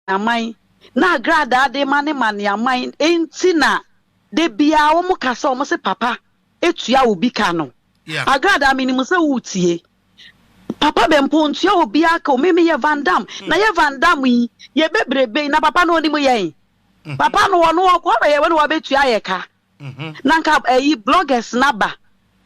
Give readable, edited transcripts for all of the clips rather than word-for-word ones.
Aman na agradaa de ma ne mane aman nti na da biara wɔn kasa wɔn se papa tua obi ka no. Agradaa menim sɛ woretie. Papa bɛmpo ntua obiara ka o me meyɛ Van Dam na yɛ Van Dam yi yɛ bebrebe yi na papa no onim yɛn. Papa no ɔno ɔkɔ bɛyɛ wɔ na wabɛtua yɛ ka. Na nka ɛyi bloggers no aba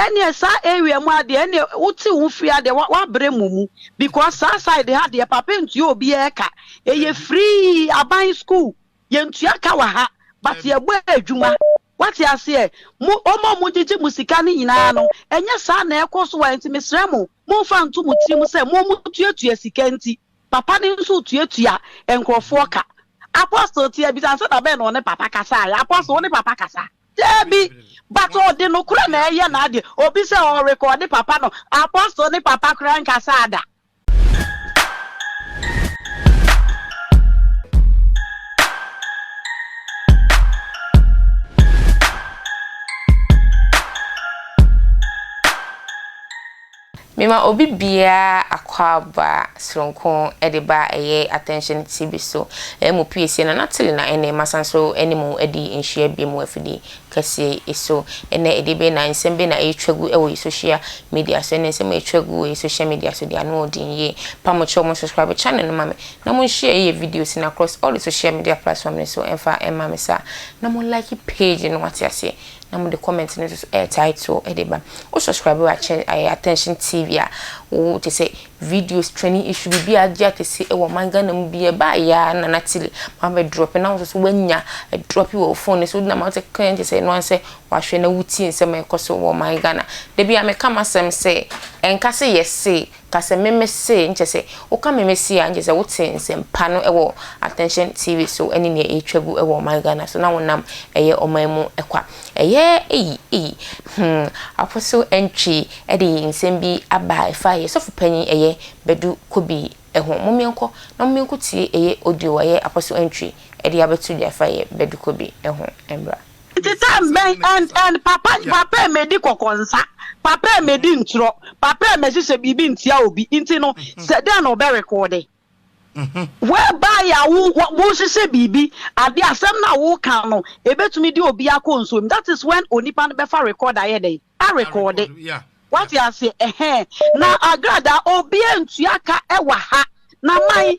ɛneɛ saa area mu adeɛ ɛneɛ wote wo ho firi adeɛ wabrɛ mo mu because saa side ha deɛ papa ntua obiara ka ɛyɛ free aban school yɛntua ka wɔ ha but yɛbɔ adwuma wate aseɛ mo ɔmo a mo gyegye mo sika no nyinaa no ɛnyɛ saa na ɛkɔ so a nti mesrɛ mo momfa nto mo tirim sɛ mo mo tuatua sika nti Papa no nso retuatua nkurɔfoɔ ka. Apostle te abisa no sɛ da bɛn na ɔne papa kasaeɛ. Apostle wo ne papa kasa? Daabi. But ɔde nokorɛ na ɛyɛ n'adeɛ. Obi sɛ ɔrekɔɔde papa no, Apostle ne papa koraa nkasaa da. Mema obi biara akwaaba soronko de ba ɛyɛ Attention TV so. Ɛyɛ mo piesie Nana Tilly na ɛnɛ masan so ne mo adi nhyia biom wɔ afidie kɛseɛ yi so. Ɛnɛ ɛdeɛ bɛn na nsɛm bɛn na ɛretwa gu wɔ yɛ social media so. Ɛnɛ nsɛm a ɛretwa gu wɔ yɛ social media so deɛ ano ɔden yie. Pa mo kyɛw mo subscribe channel no ma me na mo share yɛ videos no across all the social media platform no so ɛmfa ɛma me saa na mo like page no wate aseɛ. na mo de comment no nso so ɛyɛ title ɛde ba. Wo subscribe wɔ akyɛ ɛyɛ attention TV a wo te sɛ videos training issue bibi a agye akɛse ɛwɔ ɔman Ghana mu bi ɛba ya na na tili ma bɛ drop na wo nso so wanya drop wɔ phone so na ma te kan te sɛ no ansɛ wahwɛ na wutie nsɛm a ɛkɔ so wɔ ɔman Ghana. Da bi a meka masɛm sɛ ɛnka sɛ yɛse Ka sɛ meme se, nkyɛ sɛ woka meme se a, nkyɛ sɛ wote nsɛmpa no wɔ Attention TV so ne nea ɛretwa gu wɔ ɔman Ghana so na wonam ɛyɛ ɔman mu kwa. Ɛyɛ eyi eyi hmm Apostle Antwi de nsɛm bi aba a ɛfa yɛ sɔfo panyin ɛyɛ Badu Kobi ho. Mommeɛnkɔ na mommeɛnkɔ tie ɛyɛ audio a ɛyɛ Apostle Antwi de abɛto dwa ɛfa ɛyɛ Badu Kobi ho mmra. Nti time bɛn and and papa papa ɛmɛdi kɔkɔnsa papa ɛmɛdi ntorɔ papa ɛmɛhyehyɛ biribi ntia obi nti no sɛ dɛn na ɔbɛ rekɔɔde whereby a wo wo hyehyɛ biribi ade asɛm no a woka no ebetumi de obi akɔ nsuom that is when onipa no bɛfa record ayɛ dɛn arekɔɔde wate aseɛ ɛhɛn na agrada obi ntua ka ɛwɔ ha na man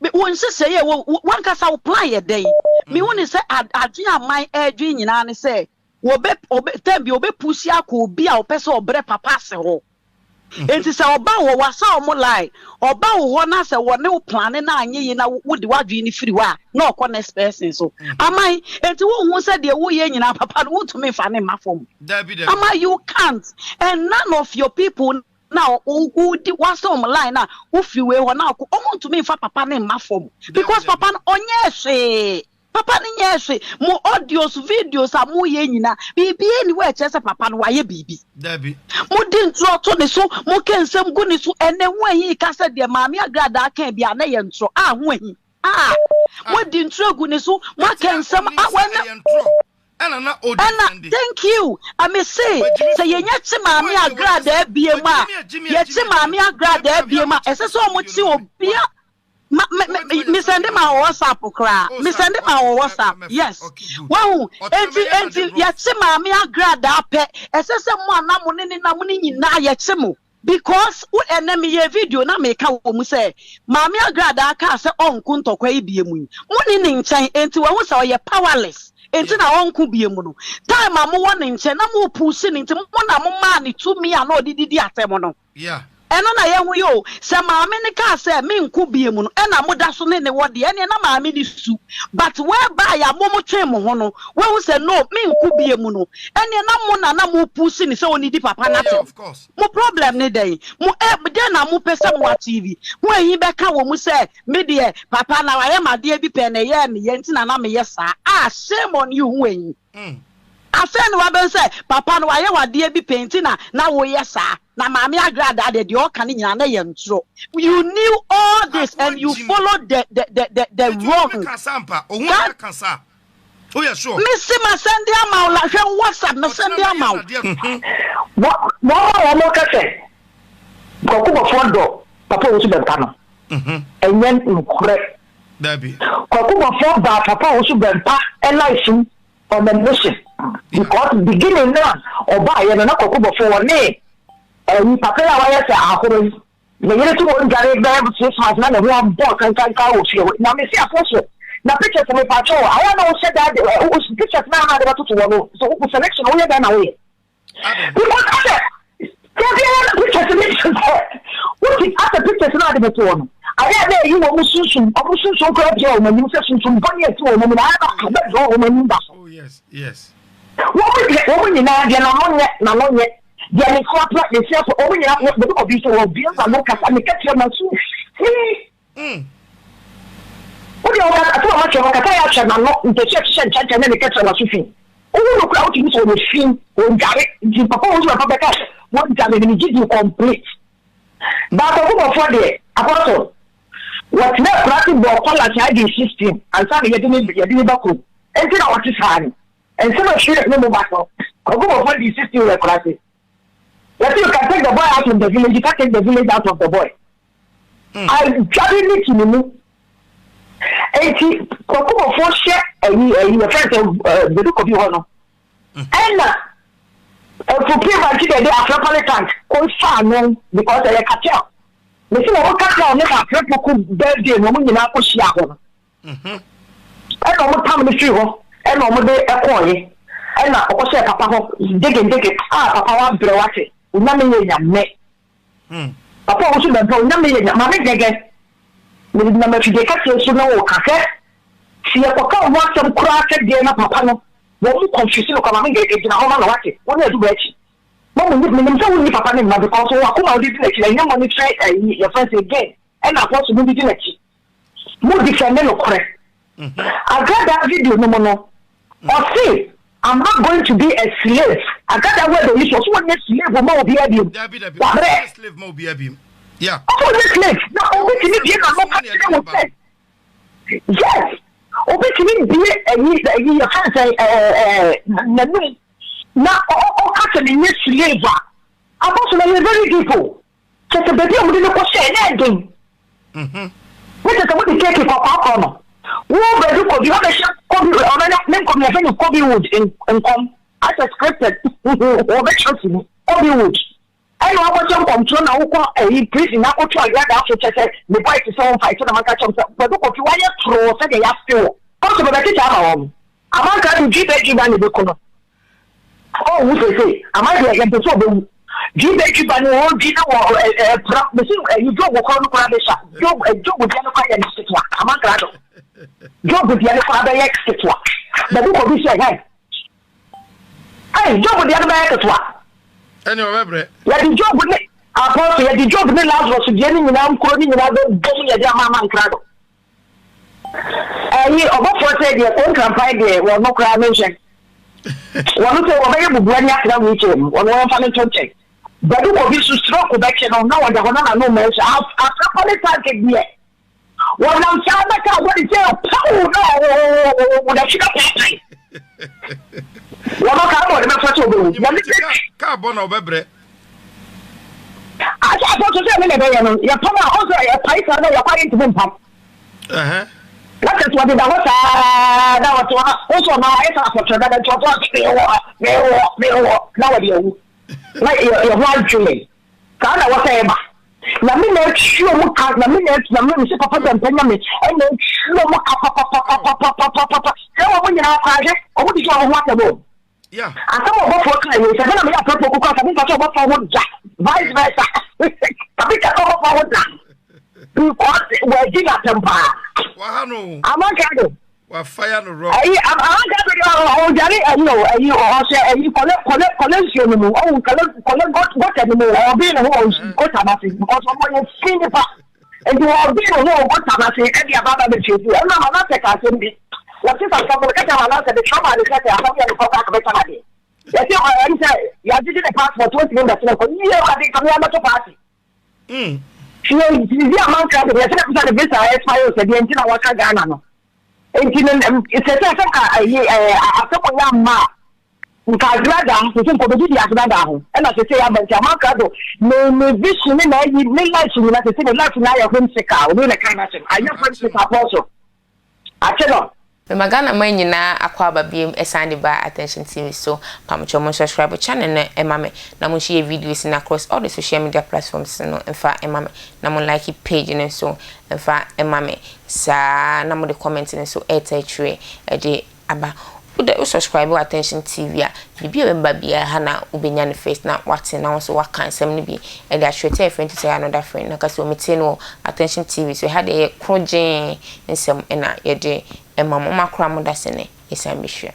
Me, wo nhyehyɛe a ɛwɔ wo, w'ankasa wo plan yɛ dɛn? Mehu ne sɛ ad, adwene a man ɛredwen nyinaa ne sɛ wɔbɛ, ɔbɛ, tɛm bi ɔbɛpusi akɔ obi a ɔpɛ sɛ ɔbrɛ papa ase hɔ. Enti sɛ ɔba wo hɔ, wasa wɔn line, ɔba wo hɔ na sɛ wɔne wo plane na anyɛ yie na wode w'adwene no firi hɔ a, na ɔkɔ next person so. Aman, enti wonhu sɛ deɛ woyɛ nyinaa papa no wontumi mfa ne mma fam. Aman, you can't. And none of your people na wodi wasa wɔn line na wofiri wei hɔ na akɔ wɔn ntumi nfa papa ne mma fam because papa no ɔnyɛ hwee papa no nyɛ hwee mo audios videos a mo yɛ nyina biribi ni wɔ ɛkyerɛ sɛ papa no wayɛ biribi mo di ntorɔ to ne so mo ka nsɛm gu ne so ɛnɛ ho ahi ka sɛ deɛ maame agradaa kan bi a na yɛ ntorɔ a ho ahi a mo di ntorɔ gu ne so mo aka nsɛm a wɔn ɛna na ɔdi Ɛna sɛnde. thank you a me se sɛ yɛnya kye maame agradaa biem a yɛkye maame agradaa biem a ɛsɛ sɛ ɔmo kye obia ma me me me sɛnde ma wɔ whatsapp koraa me sɛnde ma wɔ whatsapp yes wahu enti enti yɛkye maame agradaa pɛ ɛsɛ sɛ mo a na mo ne ne nam ne nyinaa yɛkye mo. Because wo ɛnɛ me yɛɛ video na me ka wɔ mu sɛ Maame Agradaa kaa sɛ ɔnko ntɔkwa yi bie mu yi mo ni ne nkyɛn enti wahu sɛ ɔyɛ powerless enti na ɔnko bie mu no time a mo wɔ ne nkyɛn na mo pushi no nti mo na mo maa ne tumi a na ɔde didi atɛm no ɛno na yɛhu yi o sɛ maame no kaa sɛ me nko bie mu no ɛna mo da so ne ne wɔ deɛ ɛneɛ na maame no su but whereby a mo mo twe mo ho no wahu sɛ no me nko bie mu no ɛneɛ na mo na na mo pushi no sɛ ɔnidi papa no atɛm. Mo problem ne dɛn? Mo eh dɛn na mo pɛ sɛ mo achieve? Ho ahi bɛka wɔ mu sɛ me deɛ papa na wayɛ me adeɛ bi pɛn na ɛyɛɛ me ya nti na na meyɛ saa ah shame on you ho ahi. Afei na wabɛhu sɛ papa no wayɛ wo adeɛ bi pɛn nti na na woyɛ saa na maame agradaa deɛ deɛ ɔka no nyinaa na ɛyɛ ntorɔ. You knew all this and you followed the the the the, the wrong. That Woyɛ sure? Me se ma sɛnde ama wo la hwɛ wo WhatsApp me sɛnde ama wo. Wɔn a wɔka sɛ Kwaku Bɔfoɔ dɔ Papa Owusu Bɛmpa no, ɛnyɛ nokorɛ. Dabi. Kwaku Bɔfoɔ baa Papa Owusu Bɛmpa life mu on a mission because beginning no a ɔbaeɛ no na Kwaku Bɔfoɔ ɔne ɛyi papa yi a wayɛ sɛ ahoro yi ne yere to wɔn dware bɛyɛ 6 months na ne ho abɔ kankankan wɔ fie hɔ. Na mesi Apostle na pictures, mepakyɛw, ayɛ na wohyɛ da de pictures na ana de bɛtoto wɔ no so, wo selection woyɛ dɛn na woyɛ? Because asɛ sɛ biara na pictures ne kyerɛ sɛ wosi asɛ pictures na ade bɛto hɔ no, ayɛ a na ɛyi wɔn mu sunsum, wɔn sunsum koraa pia wɔn anim sɛ sunsum bɔne a ɛte wɔn mu na ayɛ na abɛdɔ wɔn anim ba so. Oh yes yes. Wɔn mu deɛ, wɔn nyinaa deɛ n'ano nyɛ, n'ano nyɛ deɛ ne so apra, ne se apra, wɔn nyinaa bɛbi kɔ bi so wɔ bia n'ano kasa ne kɛkyerɛ ma so fi. Wo deɛ ɔkasa sɛ ɔma kyerɛ ɔkasa yɛ akyerɛ n'ano mpɛsɛ ɛhyehyɛ nkyɛnkyɛn ne ne kɛkyerɛ ma so fi. Wohu no koraa wotumi sɛ ɔyɛ fi, ɔndware nti papa wɔn nso papa bɛka sɛ wɔndware no, ne gye di complete. Baako bɔfoɔ deɛ, Apostle, wɔtena akuraase bɔɔ kɔla saa de 16 ansa na yɛde ne yɛde ne ba kurom nti na wɔte saa no. Nsɛm a ɛfiri ne mu ba no, Kwaku Bɔfoɔ di 16 wɔ akuraase. Yɛse you can take the boy out of the village, you can't take the village out of the boy. Adware ne ti ne mu. Enti Kwaku Bɔfoɔ hyɛ ayi ayi yɛfrɛ sɛ Bedu Kobi hɔ no. Ɛna Afupie Bankye deɛ de Afrɛpɔle tank kɔ faa no because ɛyɛ cartel. Mesi wɔn cartel ne Afrɛpoku birthday na wɔn nyinaa kɔ hyia hɔ no. Ɛna wɔn tam no firi hɔ ɛna wɔn de ɛkɔɔye ɛna ɔkɔhyɛɛ papa hɔ degen degen a papa wabrɛ wate Onyame yɛ Nyame. Papa a ɔwɔ so bɛmpa Onyame yɛ Nyame. Maame Gɛgɛ, mede nam afidie kɛseɛ so ne wo ka sɛ sɛ yɛkɔka wo ho asɛm koraa sɛ deɛ na papa no wɔn mo confuse no koraa. Maame Gɛgɛ, gyina hɔ ma no wate, wo ne Aduba akyi ma mo nni, menim sɛ wonni papa ne mma because wo akoma a wode di n'akyi no ɛnyɛ monetary ɛyi yɛfrɛ sɛ gain ɛna Apostle mo de di n'akyi. Mo defend nokorɛ. Agrada video no mu no, ɔse I'm not going to be a slave. Agrada word oyi so, ɔse wɔnyɛ slave ma obiara biom. Dabi dabi. Wabrɛ. Ɔnyɛ slave ma obiara biom. Yeah. Ɔse ɔnyɛ slave na obi tumi bie n'ano ka kyerɛ wo sɛ yes, obi tumi bie ɛyi ɛyi yɛfrɛ no sɛ ɛɛ ɛɛ n'anum na ɔka sɛ menyɛ slave a, Apostle, ɛyɛ very deep o. Kyerɛ sɛ baabi a wɔde no kɔhyɛe no yɛ den. Ne kyerɛ sɛ wode keeki kɔkɔɔ korɔ no. Wo baabi kɔ bi wabɛhyɛ Kobe, ɔno ne ne nkɔm yɛfrɛ no Kobe Wood nkɔm. Asɛ scripted wɔbɛkyerɛ sini Kobe Wood. Ɛna wakɔhyɛ nkɔmtorɔ na wokɔ ɛyi prison na akɔtu agradaa so kyerɛ sɛ me boys sɛ wɔn fight na maka kyerɛ wɔn sɛ Badu Kofi wayɛ toroo sɛdeɛ yɛafe wɔ. Kɔso bɛbɛkyekyɛ ama wɔn. Amankaa de dwi bɛ dwi ba na ɛbɛku no. Ɔnwu seesei, ama deɛ yɛmpɛ sɛ ɔbɛwu. Dwi bɛ dwi ba no ɔredwi na wɔ ɛpra. Mesi ɛyi Job korɔ no koraa bɛsua. Job Job deɛ no koraa yɛ no ketewa. Amankra do. Job deɛ no koraa bɛyɛ ketewa. Baabi kɔ bi sɛ hɛn. Ɛy Job deɛ no bɛyɛ ketewa. Ɛne ɔbɛbrɛ. Yɛde Job ne Apostle, yɛde Job ne Lazarus deɛ no nyinaa nkuro no nyinaa bɛbom yɛde ama Amankra do. Ɛyi ɔbɔfoɔ sɛ deɛ kontrampan deɛ wɔn no koraa menhwɛ wɔn sɛ wɔbɛyɛ bubua ni atena wheelchair mu, wɔn wɔmfa no nto nkyɛn. Badu kɔ bi so stroke bɛkye no na wɔda hɔ na n'ano mma nsu afrɛpɔ ne tank deɛ wɔnam saa bɛka abɔ ne sɛ pow na wɔn akyi na paapae wɔn kaa bɔ ɔde bɛfa sɛ ɔbɛwu na ne kaa bɔ na ɔbɛbrɛ. Asɛ asɛ sɛ ne na ɛbɛyɛ no yɛpam a ɔsɛ ɛpae saa na yɛkɔ ayɛ ntumi mpam. Na kyerɛ sɛ ɔdeda hɔ saa na ɔte hɔ na wo nso ɔno ayɛ sɛ apɔtrɔ dada nti ɔte hɔ sɛ mewɔ mewɔ mewɔ na wɔde awu na yɛ ho adwene saa na wɔsɛ ɛba. Nyame na atwi ɔmo ka, Nyame na atwi, Nyame mese papa sɛ mpɛ Nyame ɛna atwi ɔmo ka papapapapapapa sɛ wɔn nyinaa koraa hwɛ ɔmo didi ɔmo ho asɛm o. Asɛm a ɔbɔfoɔ kaa yei, sɛ me na meyɛ aprɛprɛ kuku a, ka menka sɛ ɔbɔfoɔ ho da, vice versa. Ka menka sɛ ɔbɔfoɔ ho da. Because wɔadi n'asɛm paa. Waha no. Amanka do. Wafire no rɔ. Ayi, amanka do deɛ ɔdware ayi o, ayi ɔhyɛ ayi kɔlɛ kɔlɛ kɔlɛ nsuo no mu, ɔwɔ kɔlɛ kɔlɛ gɔta no mu, ɔbee ne ho wɔ gɔta n'ase because ɔmo yɛ fi nipa. Enti wɔbee ne ho wɔ gota no ase de aba aba bɛkyerɛ fie. Ɛnna Manase kaa asɛm bi. Wɔte sɛ asɛm no, meka kyerɛɛ Manase, metwerɛ maa no sɛ, sɛ asɛm yɛ nokorɛ koraa a, anka mɛkyɛ no adeɛ. Yɛse ɛne sɛ yɛagyegye ne passport, ɔntumi mmɛtena nkɔ. Yie Awurade, nka me ara mɛto party. Fie sisi amankra de, yɛse na bisa ne visa a expire o, sɛ deɛ nti na waka Ghana no. Enti no, sɛ sɛ sɛ nka ayi ɛɛ asɛm wɔ yɛ amma a, Nka agrada sese nka obedidi agrada ho ɛna sese aba nti amankra do ne ne vision ne n'ayi ne life nyina sese ne life nyina ayɛ whimsical, obi na kan n'asɛm ayɛ whimsical, Apostle. Mema Ghana man nyinaa akwaaba biom ɛsan de ba Attention TV so. Pamokyɛw mo subscribe channel no ɛma me na mo share videos no across all the social media platforms no mfa ɛma me na mo like page no nso mfa ɛma me saa na mo de comment no nso ɛɛta akyire ɛde aba. Wo dɛ wo subscribe wɔ Attention TV a, biribi a ɛbɛba biara ha na wobɛnya no first na wate na wo nso waka nsɛm no bi ɛde akyerɛ. Tell a friend to tell another friend na ka sɛ metie no wɔ Attention TV so. Ɛha deɛ ɛyɛ korɔgyee nsɛm ɛna yɛde ɛma mo. Mo akora mo da sɛ nɛ yɛsan bɛhyia.